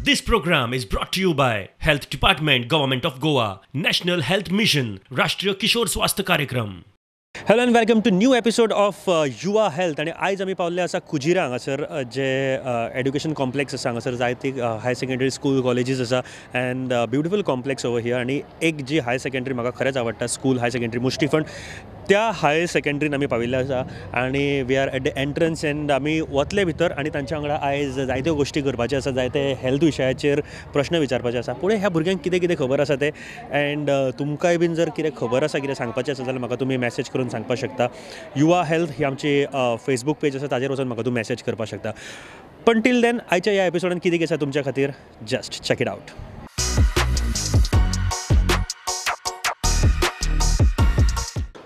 This program is brought to you by Health Department, Government of Goa, National Health Mission, Rashtriya Kishore Swasthya Karyakram. Hello and welcome to new episode of Yuva health. आनी आयज आमी पावल्ले आसा कुजिरा हांगासर जे education complex आसा, हांगासर जायती higher secondary school colleges आसा and beautiful complex over here. आनी एक जी हायर सेकंडरी म्हाका खरेंच आवडटा, स्कूल हायर सेकंडरी मुश्टीफंड, त्या हायर सेकंडरीन आमी पाविल्ले आसा आनी we are at the entrance and आमी वतले भितर आनी तांच्या वांगडा आयज जायत्यो गोश्टी करपाच्यो आसा, जायते हेल्थ विशयाचेर प्रश्न विचारपाचे आसा. पूण ह्या भुरग्यांक कितें कितें खबर आसा तें एंड तुमकांय बीन जर कितें खबर आसा, कितें सांगपाचें आसा जाल्यार म्हाका तुमी मॅसेज करून सांगपाक शकता. युवा हेल्थ ही आमची फेसबूक पेज आसा, ताजेर वचून म्हाका तूं मॅसेज करपाक शकता. पण टील then आयच्या ह्या एपिसोडान कितें कितें आसा तुमच्या खातीर, जस्ट चॅक it out.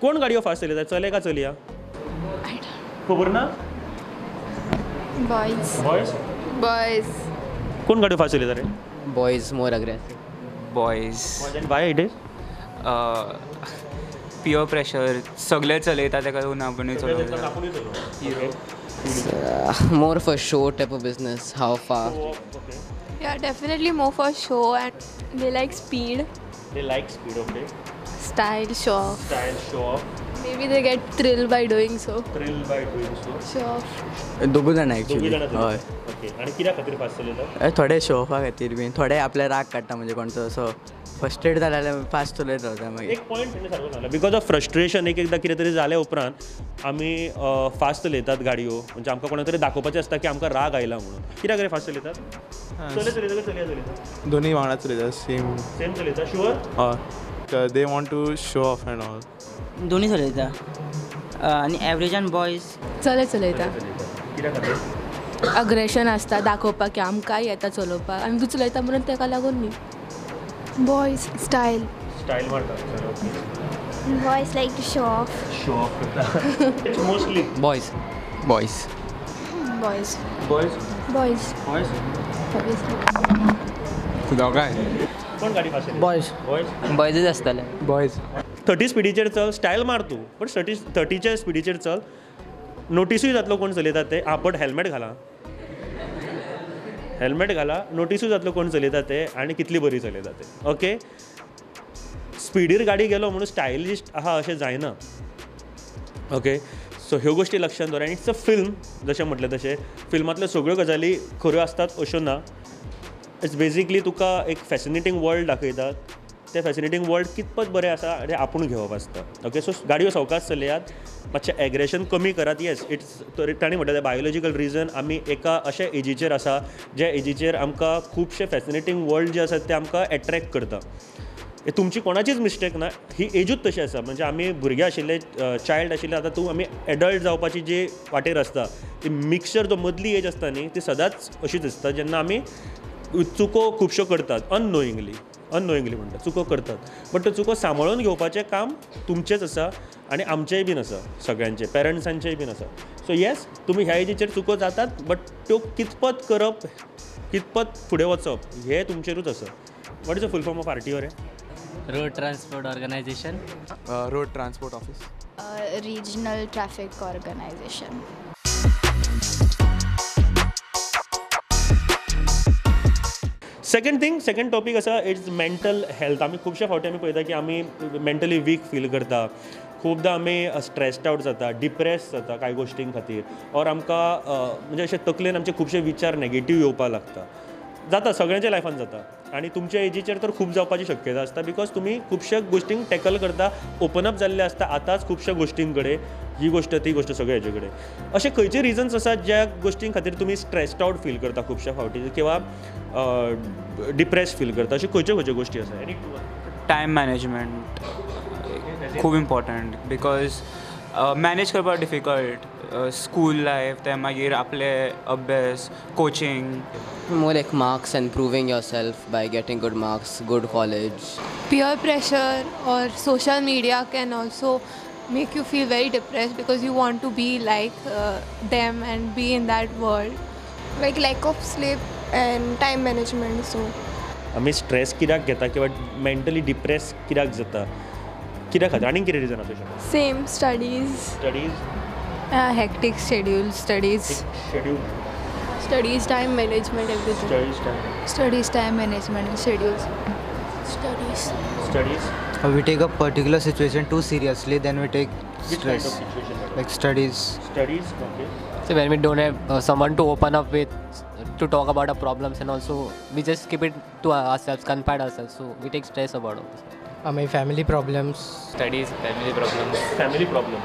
कोण गाडयो फास्ट चलयता, चले का चलया? खबर ना? बॉयज. बॉयज? बॉयज. कोण गाडयो फास्ट चलयता रे? Boys more aggressive. Boys. Why it is? Peer pressure, सगळे चलयता तेका लागून आपुणूय चलोवंक. More for show type of business. How far? Yeah, definitely more for show and they like speed. They like speed, okay. Style, show off. Style, show off. Maybe they get thrill by doing so. Thrill by doing so. Show off. दोगूय जाणां actually. दोगूय जाणां. हय. Okay. आनी कित्या खातीर fast चलयता? थोडे शो ऑफा खातीर बीन, थोडे आपले राग काडटा, म्हणजे कोणचो असो फ्रस्ट्रेट जाले जाल्यार फास्ट चलयत रावता. मागीर एक पॉयंट तेणें सारको सांगला, because of frustration एक एकदां कितें तरी जाल्या उपरांत आमी फास्ट चलयतात गाडयो, म्हणजे आमकां कोणा तरी दाखोवपाचें आसता की आमकां राग आयला म्हणून. कित्याक रे फास्ट चलयतात? चले चलयता काय चलया चलयता? दोनूय वांगडा चलयता. सेम सेम चलयता. शुअर? हय. They want to show off and all. दोन्ही चलयता आनी एवरेजान बॉयज चले चलयता. कित्या खातीर? अग्रेशन आसता दाखोवपाक की आमकांय येता चलोवपाक, आनी तूं चलयता म्हणून तेका लागून न्ही. Boys style. स्टायल मारता. Boys like to show off. Show off करता mostly. Boys. Boys. Boys. Boys. Boys. Boys. Boys. दोगांय. कोण गाडी फास्ट? बॉयज. बॉयज. बॉयजच आसतले. बॉयज. 30 स्पिडीचेर चल, स्टायल मार तूं, बट 30च्या स्पिडीचेर चल, नोटिसूय जातलो कोण चलयता ते. आं, बट हेल्मेट घाला, हेल्मेट घाला, नोटिसूय जातलो कोण चलयता ते आनी कितली बरी चलयता ते. ओके, स्पिडीर गाडी गेलो म्हणून स्टायलिश आहा अशें जायना. ओके, सो ह्यो गोश्टी लक्षांत दवर. आनी it's a film, जशें म्हटलें तशें फिल्मांतल्यो सगळ्यो गजाली खऱ्यो आसतात अश्यो ना. It's basically तुका एक फॅसिनेटींग वर्ल्ड दाखयतात, तें फॅसिनेटींग वर्ल्ड कितपत बरें आसा हें आपूण घेवप आसता. ओके, सो गाडयो सवकास चलयात, मातशें एग्रेशन कमी करात. येस, it's तांणी म्हटलें तें बायोलॉजिकल रिजन, आमी एका अशा एजीचेर आसा ज्या एजीचेर आमकां खुबशे फॅसिनेटींग वर्ल्ड जे आसा ते आमकां एट्रेक्ट करता. तुमची कोणाचीच मिस्टेक ना, ही एजूच तशी आसा. म्हणजे आमी भुरगे आशिल्ले, चायल्ड आशिल्ले, आतां तूं आमी एडल्ट जावपाची जी वाटेर आसता ती मिक्सचर जो मदली एज आसता न्ही, ती सदांच अशीच आसता जेन्ना आमी चुको खुबश्यो करतात अननोईंगली. अननोईंगली म्हणटा चुको करतात, बट त्यो चुको सांबाळून घेवपाचें काम तुमचेंच आसा आनी आमचेंय बीन आसा, सगळ्यांचें, पेरंट्सांचेंय बीन आसा. सो येस, तुमी ह्या एजीचेर चुको जातात, बट त्यो कितपत करप, कितपत फुडें वचप हें तुमचेरूच आसा. What is the full form of RTO रे? Road transport organisation. Road transport office. Regional traffic organisation. Second thing, second topic आसा it's mental health. आमी खुबशे फावटी आमी पळयता की आमी मेंटली वीक फील करता, खुबदां आमी स्ट्रेस्ड आवट जाता, डिप्रेस जाता कांय गोश्टीं खातीर, ऑर आमकां म्हणजे अशें तकलेन आमचे खुबशे विचार नेगेटीव येवपाक लागता. जाता, सगळ्यांच्या लायफान जाता आनी तुमच्या एजीचेर तर खूब जावपाची शक्यता आसता, because तुमी खुबश्या गोश्टींक टॅकल करता, ओपन अप जाल्ले आसता आतांच खुबश्या गोश्टीं कडेन, ही गोश्ट ती गोश्ट सगळ्या हेजे कडेन. अशे खंयचे रिजन्स आसात ज्या गोश्टीं खातीर तुमी स्ट्रेस्ड आवट फील करता खुबश्या फावटी किंवा डिप्रेस फील करता, अश्यो खंयच्यो खंयच्यो गोश्टी आसा? Any two? Time management खूब इम्पॉर्टंट, because manage करपाक डिफिकल्ट. स्कूल लायफ, ते मागीर आपले अभ्यास, coaching. More like marks and proving yourself by getting good marks, good college. Peer pressure or social media can also make you feel very depressed because you want to be like them and be in that world. Like lack of sleep and time management. So आमी stress कित्याक घेता किंवा mentally depress कित्याक जाता, कित्या खातीर आनी कितें रिजन आसूं शकता? Same studies. Studies. Hectic schedule, studies. Schedule. Studies, time management, everything. Studies, time. Studies, time management, schedules. Studies. Studies. We take a particular situation too seriously, then we take Which kind stress. of situation? Like studies. Studies, okay. So when we don't have someone to open up with, to talk about our problems, and also we just keep it to ourselves, confide ourselves, so we take stress about all this. My family problems. Studies, family problems. Family problem.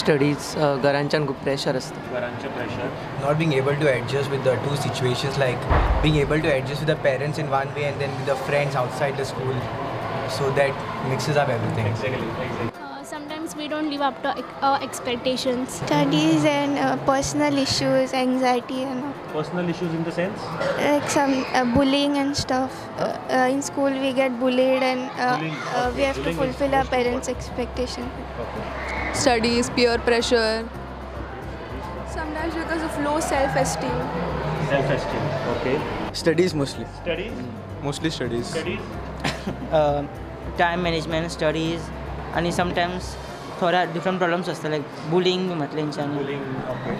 Studies, घरांच्यान खूप pressure असता. घरांचें pressure. Not being able to adjust with the two situations, like being able to adjust with the parents in one way and then with the friends outside the school, so that mixes up everything. Exactly, exactly. Sometimes we don't live up to expectations. Studies and personal issues, anxiety and all. Personal issues in the sense? Like some bullying and stuff. In school we get bullied and Bullying, okay. we have to Bullying is fulfill our most parents' important. expectation. Okay. Studies, peer pressure. Sometimes because of low self-esteem. Self-esteem, okay. Studies mostly. Studies? Mostly studies. Studies? Time management, studies आनी sometimes थोड्या different problems आसता लायक bullying बी म्हटलें तेंच्यांनी. Bullying, okay.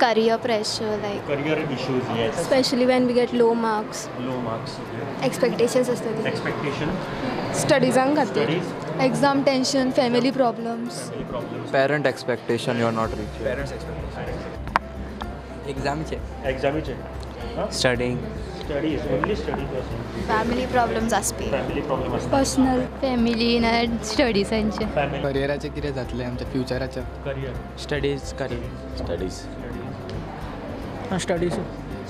Career pressure, like. Career issues, yes. Especially when we get low marks. Low marks, okay. Expectations असतात. Expectation. स्टडीजां खातीर. Studies. Exam tension, family problems. Family problems. Parent expectation you are not reaching. Parents expectation. एक्झामचे. एक्झामीचे. Studying. Studies, only study person. Family problems आसपी. Family problem आसता. Personal. Family ना स्टडीजांचे. Family. करियराचें कितें जातलें आमच्या फ्युचराचें. Career. Studies, career. Studies. Studies.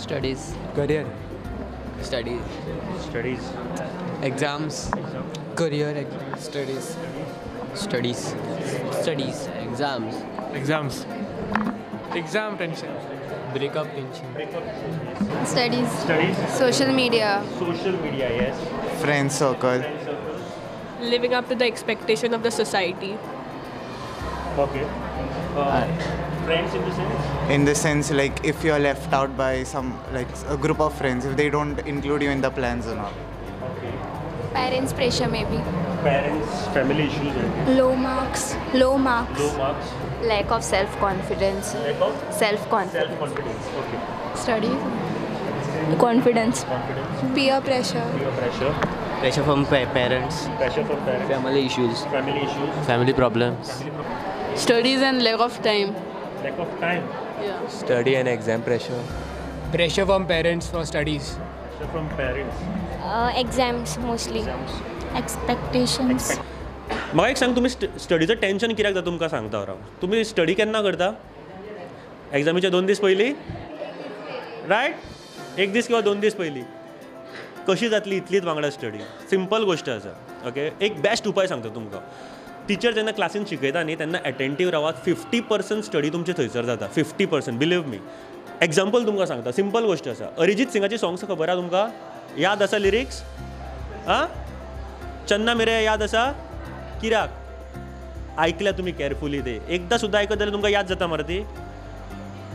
Studies. Career. Studies. Studies. Exams. Career. Studies. Studies. Studies. Exams. Exams. Exam tension. Breakup tension. Breakup. Studies. Studies. Social media. Social media, yes. Friend circle. Friend circle. Living up to the expectation of the society. Okay. Friends in the sense? In the sense, like if you are left out by some, like a group of friends, if they don't include you in the plans and all. Okay. Parents pressure maybe. Parents, family issues. Okay. Low marks. Low marks. Low marks. Lack of self-confidence. Lack of? Self-confidence. Self-confidence, okay. Studies. Confidence. Confidence. Peer pressure. Peer pressure. Pressure from parents. Pressure from parents. Family issues. Family issues. Family problems. Family problems. Studies and lack of time. Lack of time. Yeah. Study and exam pressure. Pressure from parents for studies. Pressure from parents. Exams mostly. Exams. Expectations. म्हाका एक सांग, तुमी स्टडीचो tension कित्याक जाता तुमकां सांगता हांव. तुमी स्टडी केन्ना करता? एग्जामीच्या 2 दीस पयलीं, रायट? एक दीस किंवा 2 दीस पयलीं. कशी जातली इतलीच वांगडा स्टडी? सिंपल गोश्ट आसा, ओके. एक बेस्ट उपाय सांगता तुमकां. टिचर जेन्ना क्लासीन शिकयता न्ही तेन्ना एटेंटीव रावात. 50% स्टडी तुमचे थंयसर जाता. 50%, बिलीव मी. एग्जाम्पल तुमकां सांगता, सिंपल गोश्ट आसा. अरिजीत सिंगाची सॉंग्स खबर आसा तुमकां? याद आसा लिरिक्स? आं, चन्ना मेरे याद आसा? कित्याक आयकल्या तुमी केअरफुली ते? एकदां सुद्दां आयकत जाल्यार तुमकां याद जाता मरे ती.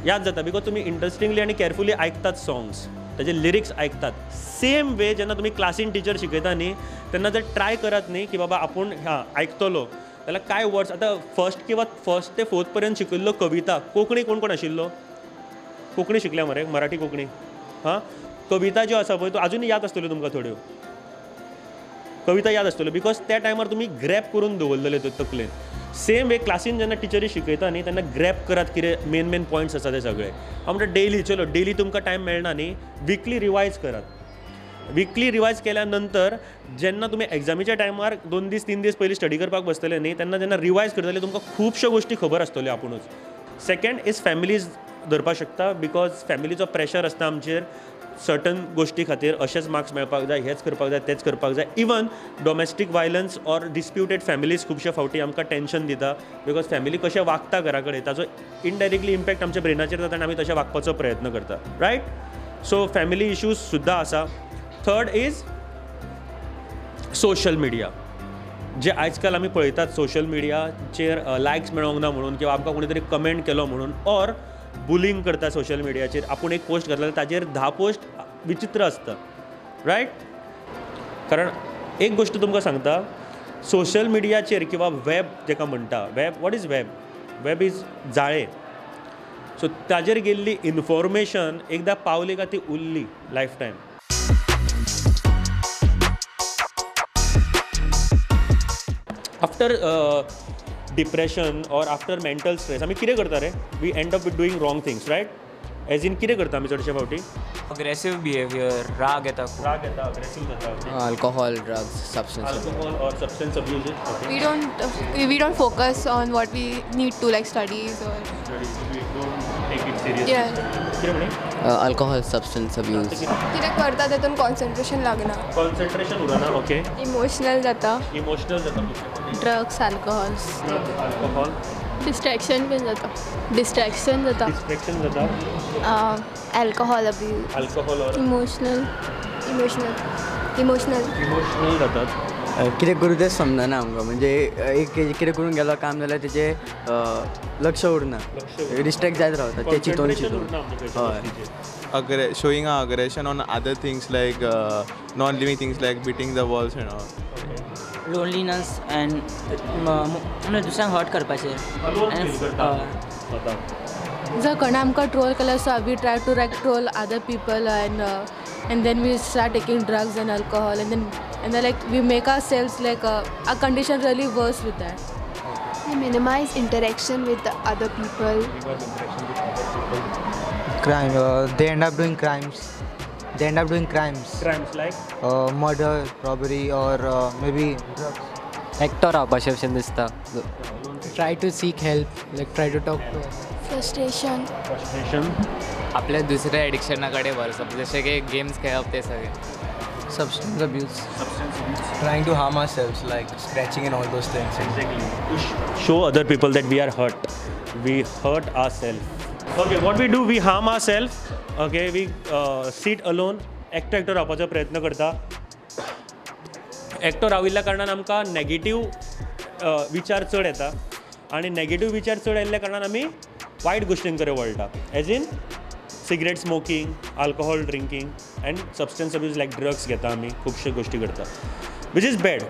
याद जाता because तुमी इंट्रस्टिंगली आनी केअरफुली आयकतात सॉंग्स, ताजे लिरिक्स आयकतात. सेम वे जेन्ना तुमी क्लासीन टिचर शिकयता न्ही तेन्ना जर ट्राय करात न्ही की बाबा आपूण हां आयकतलो जाल्यार कांय वर्ड्स आतां फर्स्ट किंवा फर्स्ट ते फोर्थ पर्यंत शिकिल्लो कविता कोंकणी कोण कोण आशिल्लो? कोंकणी शिकल्या मरे, मराठी कोंकणी. हां, कविता ज्यो आसा पळय त्यो आजुनूय याद आसतल्यो तुमकां. थोड्यो कविता याद आसतल्यो because त्या टायमार तुमी ग्रॅप करून दवरलेले त्यो तकलेन. सेम वे क्लासीन जेन्ना टिचरी शिकयता न्ही तेन्ना ग्रॅप करात कितें मेन मेन पॉयंट्स आसा ते सगळे. हांव म्हणटा डेली, चलो डेली तुमकां टायम मेळना न्ही, विकली रिवायज करात. विकली रिवायज केल्या नंतर जेन्ना तुमी एग्जामीच्या टायमार 2 दीस 3 दीस पयलीं स्टडी करपाक बसतले न्ही तेन्ना जेन्ना रिवायज करतले तुमकां खुबश्यो गोश्टी खबर आसतल्यो आपुणूच. सेकंड is families धरपाक शकता because फॅमिलीचो प्रेशर आसता आमचेर सर्टन गोश्टी खातीर. अशेच मार्क्स मेळपाक जाय, हेच करपाक जाय, तेच करपाक जाय. Even domestic violence or disputed families खुबशे फावटी आमकां टेंशन दिता because family कशें वागता घरा कडेन ताजो इनडायरेक्टली इम्पॅक्ट आमच्या ब्रेनाचेर जाता आनी आमी तशें वागपाचो प्रयत्न करता, रायट? सो फॅमिली इश्यूज सुद्दां आसा. Third is social media. जे आजकाल आमी पळयतात सोशल मिडियाचेर लायक्स मेळोंक ना म्हणून किंवा आमकां कोणी तरी कमेंट केलो म्हणून ऑर बुलिंग करता सोशल मिडियाचेर. आपूण एक पोस्ट घातला ताजेर 10 पोस्ट विचित्र आसता, रायट? कारण एक गोश्ट तुमकां सांगता, सोशल मिडियाचेर किंवा वेब जेका म्हणटा, web, what is web? Web is जाळें. सो ताजेर गेल्ली इन्फॉर्मेशन एकदां पावली काय ती उरली life time. After depression or after mental stress आमी कितें करता रे? We end up with doing wrong things, right? As in कितें करता आमी चडशे फावटी? अग्रेसिव बिहेवियर, राग येता, राग येता, अग्रेसिव जाता. Alcohol, drugs, substance, alcohol or substance abuse. We don't focus on what we need to, like studies or studies. We don't take it seriously. कितें म्हणी? Alcohol, substance abuse. कितें करता तेतून कॉन्सन्ट्रेशन लागना, कॉन्सन्ट्रेशन उरना. ओके, इमोशनल जाता, emotional जाता. Drugs, alcohol, alcohol, distraction पण जाता, डिस्ट्रॅक्शन जाता, डिस्ट्रॅक्शन जाता. Alcohol abuse, alcohol or emotional, emotional, emotional, emotional जातात. कितें करूं तें समजना आमकां, म्हणजे एक कितें करूंक गेलो काम जाल्यार तेजें लक्ष उरना, डिस्ट्रॅक्ट जायत रावता तें चिंतून चिंतून. हय, showing aggression on other things like non living things like beating the walls and all. Loneliness and दुसऱ्यांक हर्ट करपाचें. जर कोणें आमकां ट्रोल केल्यार, so we try to like troll other people and then we start taking drugs and alcohol and then like we make ourselves like our condition really worse with that. We minimize interaction with the other people. Crime. They end up doing crimes. They end up doing crimes. Crimes like? Murder, robbery, or maybe drugs. एकटो रावपाचें अशें दिसता. Try to seek help, like try to talk to. Frustration. Frustration. आपल्या दुसऱ्या एडिक्शना कडेन व्हरप, जशें की गेम्स खेळप ते सगळे. Substance abuse. Substance abuse. Trying to harm ourselves, like scratching and all those things. Exactly. To show other people that we are hurt. We hurt ourselves. Okay, what we do, we harm ourselves. Okay, we sit alone. एकटो एकटो रावपाचो प्रयत्न करता. एकटो राविल्ल्या कारणान आमकां negative विचार चड येता आनी नेगेटीव विचार चड आयिल्ल्या कारणान आमी वायट गोश्टीं कडेन वळटा. As in cigarette smoking, alcohol drinking and substance abuse like drugs घेता आमी, खुबश्यो गोश्टी करता, which is bad.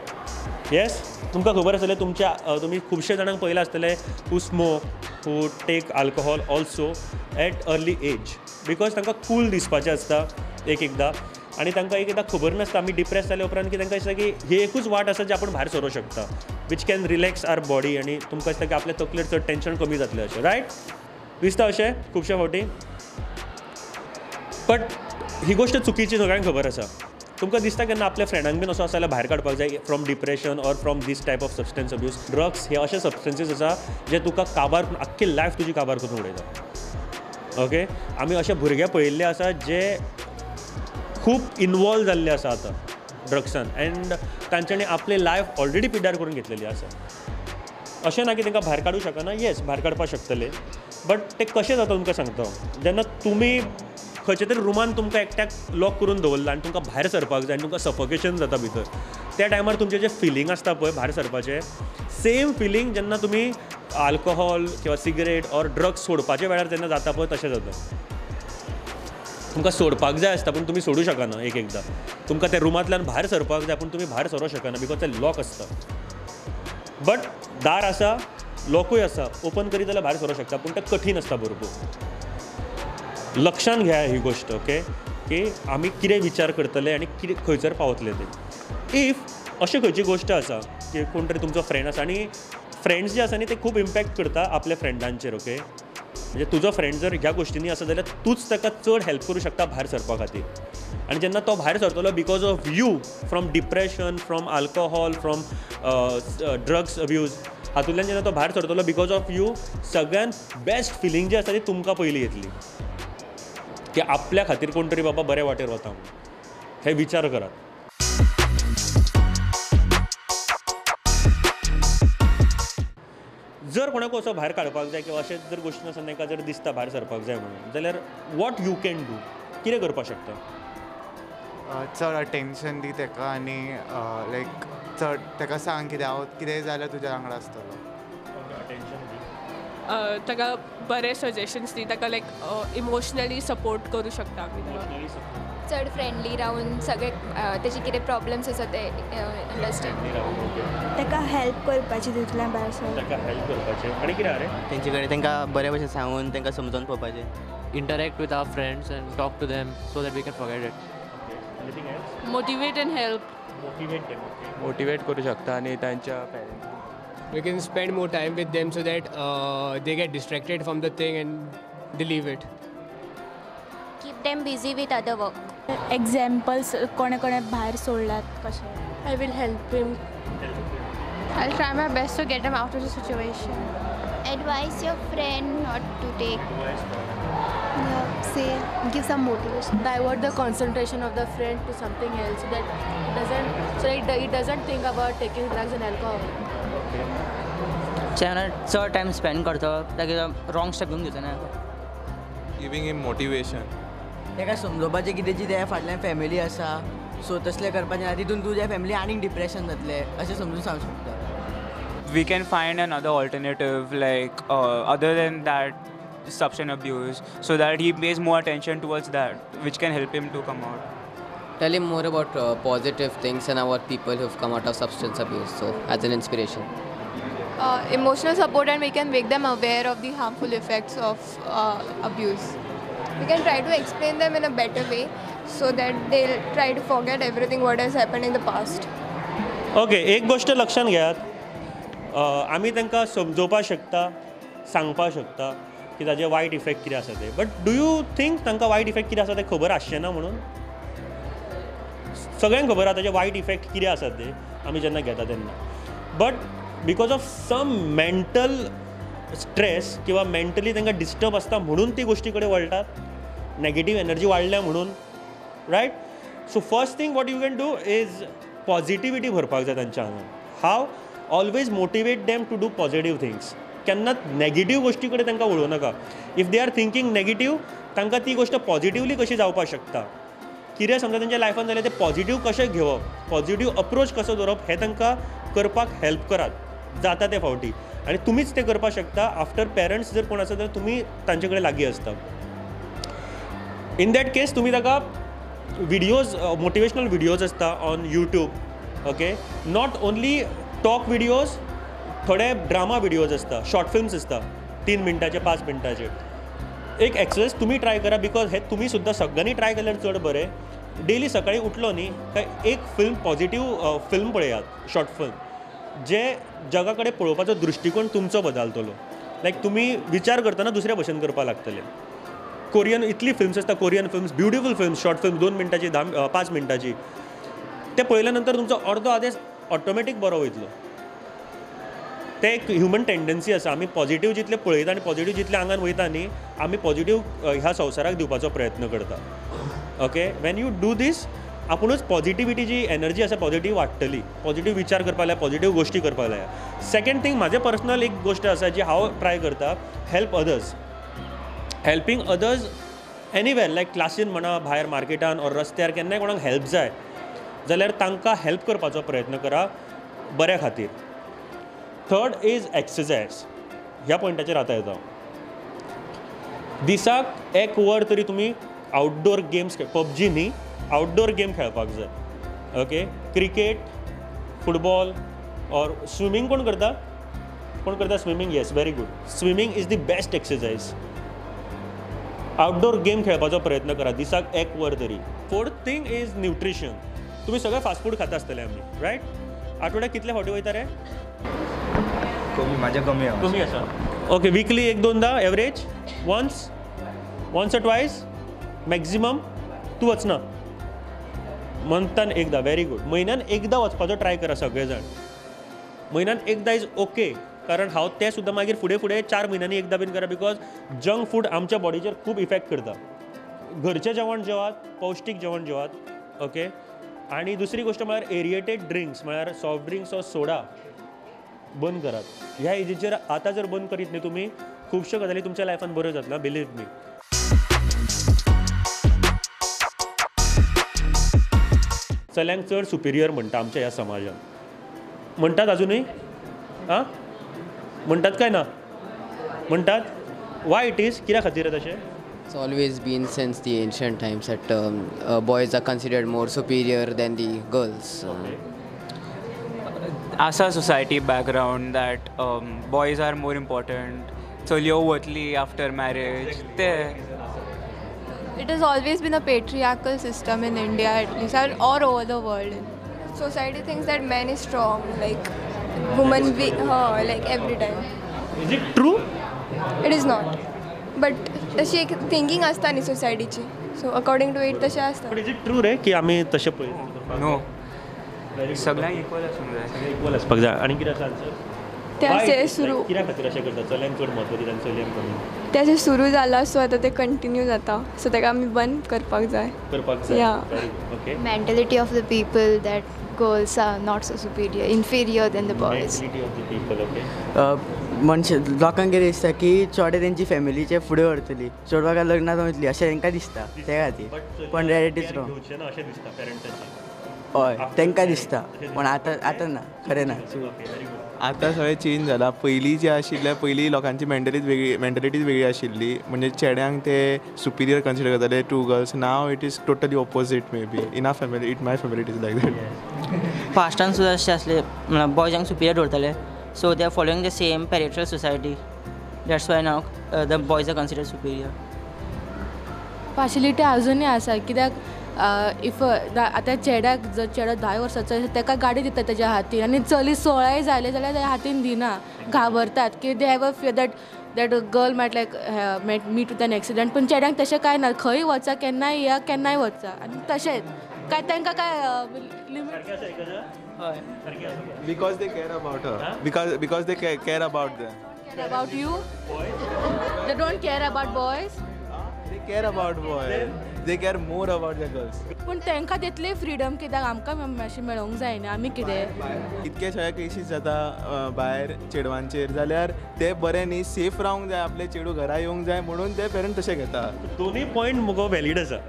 Yes, तुमकां खबर आसतलें, तुमच्या तुमी खुबशे जाणांक पळयलां आसतलें who smoke, who take alcohol also at early age, because तांकां कूल दिसपाचें आसता एक एकदां आनी तांकां एक एकदां खबर नासता आमी डिप्रेस जाल्या उपरांत की तांकां दिसता की ही एकूच वाट आसा जी आपूण भायर सरूंक शकता, which can relax our body, आनी तुमकां दिसता की आपल्या तकलेर चड टेंशन कमी जातलें अशें, रायट? दिसता अशें खुबशे फावटी. बट ही गोश्ट चुकीची सगळ्यांक खबर आसा. तुमकां दिसता केन्ना आपल्या फ्रेंडांक बीन असो आसा जाल्यार भायर काडपाक जाय from depression or from this type of substance abuse. Drugs हे अशे सबस्टन्सीस आसा जे तुका काबार, आख्खी लायफ तुजी काबार करून उडयता. ओके, आमी अशे भुरगे पळयल्ले आसा जे खूब इनवॉल्व जाल्ले आसा आतां ड्रग्सान एंड तांच्यांनी आपली लायफ ऑलरेडी पिड्ड्यार करून घेतलेली आसा. अशें ना की तांकां भायर काडूंक शकना, येस भायर काडपाक शकतले, बट ते कशें जाता तुमकां सांगता हांव. जेन्ना तुमी खंयच्या तरी रुमान तुमकां एकट्याक लॉक करून दवरला आनी तुमकां भायर सरपाक जाय आनी तुमकां सफोकेशन जाता भितर, त्या टायमार तुमचें जें फिलींग आसता पळय भायर सरपाचें, सेम फिलींग जेन्ना तुमी आल्कोहॉल किंवा सिगरेट ऑर ड्रग्स सोडपाच्या वेळार जेन्ना जाता पळय तशें जाता. तुमकां सोडपाक जाय आसता पूण तुमी सोडूं शकना. एक एकदां तुमकां त्या रुमांतल्यान भायर सरपाक जाय पूण तुमी भायर सरूंक शकना because तें लॉक आसता. बट दार आसा, लॉकूय आसा, ओपन करीत जाल्यार भायर सरूंक शकता पूण तें कठीण आसता भरपूर. लक्षान घेया ही गोश्ट, ओके, की आमी कितें विचार करतले आनी कितें खंयसर पावतले ते. If अशें खंयची गोश्ट आसा की कोण तरी तुमचो फ्रेंड आसा आनी फ्रेंड्स जे आसा न्ही ते खूब इम्पॅक्ट करता आपल्या फ्रेंडांचेर, ओके, म्हणजे तुजो फ्रेंड जर ह्या गोश्टींनी आसा जाल्यार तूंच ताका चड हेल्प करूं शकता भायर सरपा खातीर. आनी जेन्ना तो भायर सरतलो because of you from depression, from alcohol, from drugs abuse, हातूंतल्यान जेन्ना तो भायर सरतलो because of you, सगळ्यांत बेस्ट फिलींग जी आसा ती तुमकां पयलीं येतली की आपल्या खातीर कोण तरी बाबा बरे वाटेर वता म्हणून. हे विचार करात. जर कोणाक असो भायर काडपाक जाय किंवा अशें जर गोश्टी आसा तांकां जर दिसता भायर सरपाक जाय म्हणून जाल्यार what you can do, कितें करपाक शकता? चड अटेंशन दी ताका आनी लायक चड ताका सांग कितें हांव कितेंय जाल्यार तुज्या वांगडा आसतलो. अटेंशन दी. ताका बरे सजेशन्स दी, ताका लायक इमोशनली सपोर्ट करूं शकता आमी. चड फ्रेंडली रावन सगळे तेजे कितें प्रॉब्लम्स आसा ते अंडरस्टँड. ताका हेल्प करपाची तितूंतल्यान भायर सर. ताका हेल्प करपाचें आनी कितें रे तेंचे कडेन तांकां बरे भशेन सांगून तांकां समजून पळोवपाचें. Interact with our friends and talk to them so that we can forget it. Anything else? Motivate and help. Motivate them. Motivate करूं शकता आनी तांच्या parents. We can spend more time with them so that they get distracted from the thing and they leave it. Keep them busy with other work. Examples कोणे कोणे भायर सोडल्यात कशें. I will help him. I'll try my best to get him out of the situation. Advise your friend not to take. Yeah, say, give some motivation. Divert the concentration of the friend to something else so that it doesn't think about taking drugs and alcohol. चड time spend करता ताका wrong step घेवन घेवचो ना. Giving him motivation. ताका समजोवपाचें कितें जी तेज्या फाटल्यान फॅमिली आसा, सो तसलें करपाचें ना, तितून तुज्या फॅमिली आनीक डिप्रेशन जातलें अशें समजून सांगूंक शकता. We can find another alternative like other than that substance abuse, so that he pays more attention towards that, which can help him to come out. Tell him more about positive things and about people who've come out of substance abuse, so as an inspiration. Emotional support, and we can make them aware of the harmful effects of abuse. We can try to explain them in a better way so that they'll try to forget everything what has happened in the past. Okay, एक गोष्ट लक्षात घेयात, आमी तांकां समजोवपाक शकता, सांगपाक शकता की ताजे वायट इफेक्ट कितें आसा ते, बट do you think तांकां वायट इफेक्ट कितें आसा तें खबर आसचें ना म्हणून? सगळ्यांक खबर आसा ताजे वायट इफेक्ट कितें आसा ते आमी जेन्ना घेता तेन्ना, but because of some mental stress किंवा मेंटली तांकां डिस्टर्ब आसता म्हणून ती गोश्टी कडेन वळटात, नेगेटीव एनर्जी वाडल्या म्हणून, right? So first thing what you can do is positivity भरपाक जाय तांच्या आंगान. How? Always motivate them to do positive things. केन्नाच नेगेटीव गोश्टी कडेन तांकां वळोवं नाका. If they are thinking negative, तांकां ती गोश्ट पॉजिटिवली कशी जावपाक शकता, कितें समजा तांच्या लायफान जाल्यार तें पॉजिटीव कशें घेवप, पॉजिटीव अप्रोच कसो दवरप हें तांकां करपाक हेल्प करात जाता ते फावटी, आनी तुमीच तें करपाक शकता. आफ्टर पेरंट्स जर कोण आसा जाल्यार तुमी तांचे कडेन लागीं आसता. इन that case तुमी ताका विडियोज, मोटिवेशनल विडियोज आसता on YouTube, okay, not only talk videos, थोडे ड्रामा विडियोज आसता, शॉर्ट फिल्म्स आसता 3 मिनटाचे 5 मिनटाचे. एक एक्सरसाइज तुमी ट्राय करा, because हे तुमी सुद्दां सगळ्यांनी ट्राय केल्यार चड बरें. डेली सकाळी उठलो न्ही काय एक फिल्म, पॉजिटीव फिल्म पळयात, शॉर्ट फिल्म, जे जगा कडेन पळोवपाचो दृश्टिकोण तुमचो बदलतलो. लायक तुमी विचार करतना दुसऱ्या भशेन करपाक लागतले. कोरियन इतली फिल्म्स आसता, Korean films, beautiful films, short film 2 मिनटाची, 5 मिनटाची, ते पळयल्या नंतर तुमचो अर्दो आदेश ऑटोमॅटीक बरो वयतलो. ते एक ह्युमन टेंडन्सी आसा, आमी पॉजिटीव जितले पळयता आनी पॉजिटीव जितले आंगान वयता न्ही, आमी पॉजिटीव ह्या संवसाराक दिवपाचो प्रयत्न करता. Okay, when you do this, आपुणूच पॉजिटिविटी जी एनर्जी आसा पॉजिटीव वाडटली, पॉजिटीव विचार करपाक लाय, पॉजिटीव गोश्टी करपाक लाय. सेकंड थिंग, म्हाजें पर्सनल एक गोश्ट आसा जी हांव ट्राय करता, help others. Helping others anywhere, like क्लासीन म्हणा, भायर मार्केटान ऑर रस्त्यार केन्नाय कोणाक हेल्प जाय जाल्यार तांकां हेल्प करपाचो प्रयत्न करा बऱ्या खातीर. Third is exercise. ह्या पॉयंटाचेर आतां येता. दिसाक 1 वर तरी तुमी आउटडोर गेम्स, पबजी न्ही, आउटडोर गेम खेळपाक जाय. Okay, cricket, football or swimming. कोण करता? कोण करता swimming? Yes, very good. Swimming is the best exercise. Outdoor game खेळपाचो प्रयत्न करा दिसाक 1 वर तरी. Fourth thing is nutrition. तुमी सगळे फास्ट फूड खाता आसतले आमी, रायट? आठवड्याक कितले फावटी वयता रे? कमी, म्हाजें कमी आसा. कमी आसा. Okay, weekly 1-2 average, once or twice maximum. तूं वचना मंथान एकदां, व्हेरी गुड. म्हयन्यान एकदां वचपाचो ट्राय करा सगळे जाण. म्हयन्यान एकदां is okay, कारण हांव तें सुद्दां मागीर फुडें फुडें 4 म्हयन्यांनी एकदां बीन करा, because junk food आमच्या बॉडीचेर खूब इफेक्ट करता. घरचें जेवण जेवात, पौश्टीक जेवण जेवात, ओके. आनी दुसरी गोश्ट म्हळ्यार एरिएटेड ड्रिंक्स, म्हळ्यार सॉफ्ट ड्रिंक्स ऑर सोडा बंद करात. ह्या एजीचेर आतां जर बंद करीत न्ही तुमी, खुबश्यो गजाली तुमच्या लायफान बऱ्यो जातल्यो, बिलीव मी. चल्यांक चड सुपिरियर म्हणटा आमच्या ह्या समाजान, म्हणटात अजुनूय? आं, म्हणटात काय ना? म्हणटात वाय it is कित्या खातीर तशें? It's always been since the ancient times that boys are considered more superior than the girls. As a society background that boys are more important. Chalyo vatli after marriage. It has always been a patriarchal system in India, at least, or over the world. Society thinks that man is strong, like woman weak, like every time. Is it true? It is not. But तशी एक thinking आसता न्ही सोसायटीची, so according two it तशें आसता. But is it true रे की आमी तशें पळयता? नो, सगळ्यांक इक्वल आसूंक जाय. सगळें इक्वल आसपाक जाय. आनी कितें आसा आन्सर? ते अशें सुरू कित्या खातीर अशें करता? चल्यांक चड म्हत्व दिता आनी चलयांक कमी. ते अशें सुरू जाला, सो आतां ते कंटिन्यू जाता, सो ताका आमी बंद करपाक जाय. करपाक जाय. Okay. Mentality of the people that girls are not so superior, inferior than the boys. Mentality of the people, okay. मनशां लोकांक कितें दिसता की चेडे तेंची फॅमिलीचे फुडें व्हरतली, चेडवां काय लग्नां जावन वतली अशें तांकां दिसता ते खातीर. पण रियलिटी is wrong. अशें दिसता पेरंट्सांचें. हय, तांकां दिसता, पण आतां आतां ना, खरें ना. आतां सगळें चेंज जाला. पयलीं जें आशिल्लें, पयलीं लोकांची मेंटलिटीज वेगळी आशिल्ली. म्हणजे चेड्यांक ते सुपिरियर कन्सिडर करताले to girls. Now it is totally opposite. Maybe in our family, it my family it is like that. पास्टान सुद्दां अशें आसलें, म्हणल्यार बॉयजांक सुपिरियर दवरताले. So they are following the same parental society. That's why now the boys are considered superior. Partiality अजुनूय आसा कित्याक if आतां चेड्याक जर चेडो 10 वर्सांचो आसा ताका गाडी दिता तेज्या हातीन आनी चली 16 जालें जाल्यार तेज्या हातीन दिना, घाबरतात की they have a fear that that girl might like meet with an accident. पूण चेड्यांक तशें कांय ना, खंय वचा केन्नाय या केन्नाय वचा आनी तशेंच काय तांकां काय limit. Because they care about her. Because they care about them. Care about you? They don't care about boys? They care about boys. They care more about the girls. पण तांकां तितली फ्रीडम कित्याक आमकां मातशें मेळोंक जायना. आमी कितें इतके सगळे केसीस जाता भायर चेडवांचेर, जाल्यार ते बरें न्ही, सेफ रावंक जाय, आपले चेडूं घरा येवंक जाय म्हणून ते पेरंट तशें घेता. दोनूय पॉयंट मुगो व्हॅलीड आसा,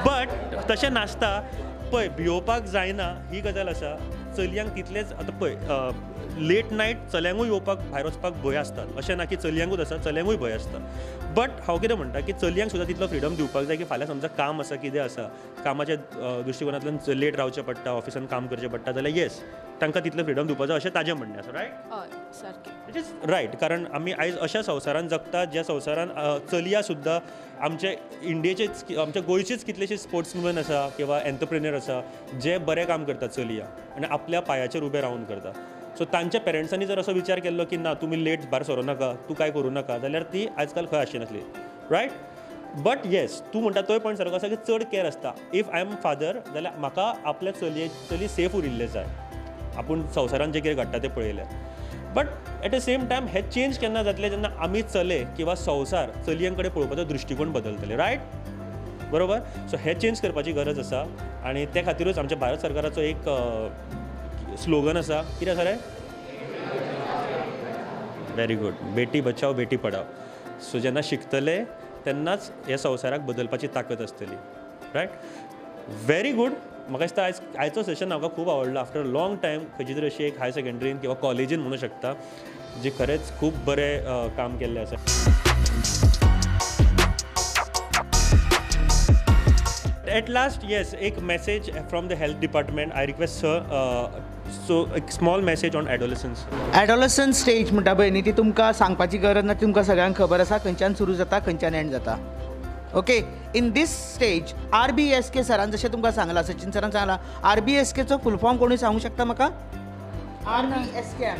बट तशें नासता. पळय, भियोवपाक जायना ही गजाल आसा. चलयांक तितलेंच आतां पळय लेट नायट चल्यांकूय येवपाक भायर वचपाक भंय आसता. अशें ना की चलयांकूच आसा, चल्यांकूय भंय आसता. बट हांव कितें म्हणटा की चलयांक सुद्दां तितलो फ्रिडम दिवपाक जाय की फाल्यां समजा काम आसा, कितें आसा, कामाच्या दृश्टिकोनांतल्यान लेट रावचें पडटा, ऑफिसान काम करचें पडटा, जाल्यार येस तांकां तितलो फ्रिडम दिवपाक जाय अशें ताजें म्हणणें आसा. रायट? हय, सारकें. It is right. कारण आमी आयज अशा संवसारान जगतात ज्या संवसारान चलयां सुद्दां आमचे इंडियेचेच, आमच्या गोंयचेच कितलेशे स्पोर्ट्स वुमन आसा किंवा एंटरप्रेन्योर आसा जे बरें काम करतात चलयां आनी आपल्या पांयाचेर उबें रावन करता. सो तांच्या पेरंट्सांनी जर असो विचार केल्लो की ना तुमी लेट भायर सरूं नाका, तूं कांय करूं नाका, जाल्यार ती आजकाल खंय आसची नासली. रायट? बट येस, तूं म्हणटा तोय पॉयंट सारको आसा की चड कॅर आसता. If I am father जाल्यार म्हाका आपल्या चली सेफ उरिल्लें जाय, आपूण संवसारान जें कितें घडटा तें पळयल्यार. But at the same time हें चेंज केन्ना जातलें? जेन्ना आमी चले किंवा संवसार चलयां कडेन पळोवपाचो दृश्टिकोन बदलतले. रायट? बरोबर? सो हें चेंज करपाची गरज आसा आनी ते खातीरूच आमच्या भारत सरकाराचो एक स्लोगन आसा. कितें आसा रे? Very good. Beti Bachao Beti Padhao. So जेन्ना शिकतले तेन्नाच ह्या संवसाराक बदलपाची ताकद आसतली. रायट? Very good. म्हाका दिसता आयचो सेशन म्हाका खूब आवडलो. आफ्टर लॉंग टायम खंयची तरी अशी एक हायर सेकेंडरीन किंवा कॉलेजीन म्हणूं शकता जी खरेंच खूब बरें काम केल्लें आसा. At last, yes, एक message from the health department. I request sir, so a small message on adolescence. Adolescence stage म्हणटा पळय न्ही, ती तुमकां सांगपाची गरज ना, तुमकां सगळ्यांक खबर आसा खंयच्यान सुरू जाता खंयच्यान एंड जाता. Okay, in this stage RBSK सरान जशें तुमकां सांगलां, सचिन सरान सांगलां, RBSKचो फुल फॉर्म कोणूय सांगूंक शकता म्हाका? RBSK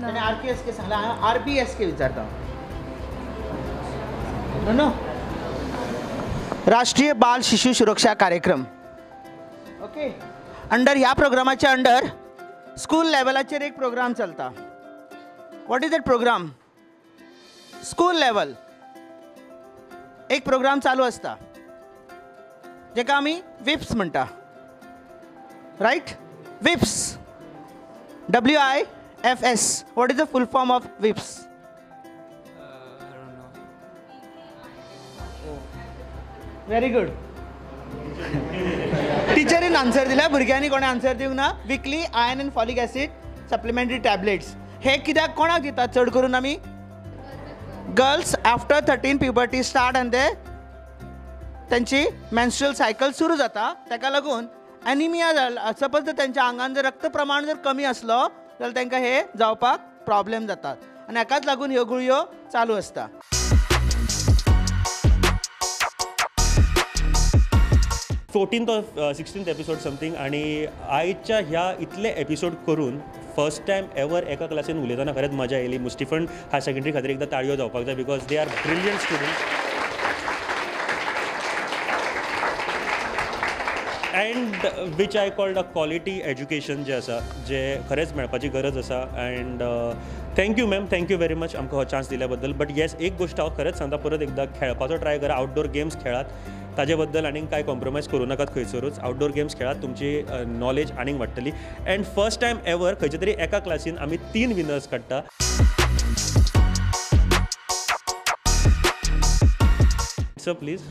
ताणें RKSK सांगलां, हांव RBSK विचारता. नो, राष्ट्रीय बाल शिशु सुरक्षा कार्यक्रम. ओके, अंडर ह्या प्रोग्रामाच्या अंडर स्कूल लेवलाचेर एक प्रोग्राम चलता. What is that program? School level एक प्रोग्राम चालू आसता जेका आमी विप्स म्हणटा. Right? WIFS, WIFS. What is the full form of WIFS? Very good. टिचरीन answer दिला, भुरग्यांनी कोणें आन्सर दिवंक ना. Weekly iron and folic acid supplementary tablets हे कित्याक कोणाक दितात? चड करून आमी Girls after 13 puberty start आनी ते तेंची मेन्स्ट्रुअल सायकल सुरू जाता. ताका लागून एनिमिया जाल, सपोज जर तेंच्या आंगान जर रक्त प्रमाण जर कमी आसलो जाल्यार तांकां हे जावपाक प्रॉब्लेम जातात आनी हाकाच लागून ह्यो गुळयो चालू आसता. 14th or 16th episode something आनी आयच्या ह्या इतले एपिसोड करून फर्स्ट टायम एवर एका क्लासीन उलयतना खरेंच मजा आयली. मुस्टिफंड हायर सेकंडरी खातीर एकदां ताळयो जावपाक जाय because they are brilliant students and which I called a quality education जें आसा जें खरेंच मेळपाची गरज आसा. And thank you ma'am, thank you very much आमकां हो चान्स दिल्या बद्दल. बट येस, एक गोश्ट हांव खरेंच सांगता, परत एकदां खेळपाचो ट्राय करा, आउटडोर गेम्स खेळात, ताजे बद्दल आनीक कांय कॉम्प्रोमायज करूं नाकात खंयसरूच. आउटडोर गेम्स खेळात, तुमची नॉलेज आनीक वाडटली. अँड फर्स्ट टायम एवर खंयच्या तरी एका क्लासीन आमी 3 विनर्स काडटा. Sir please.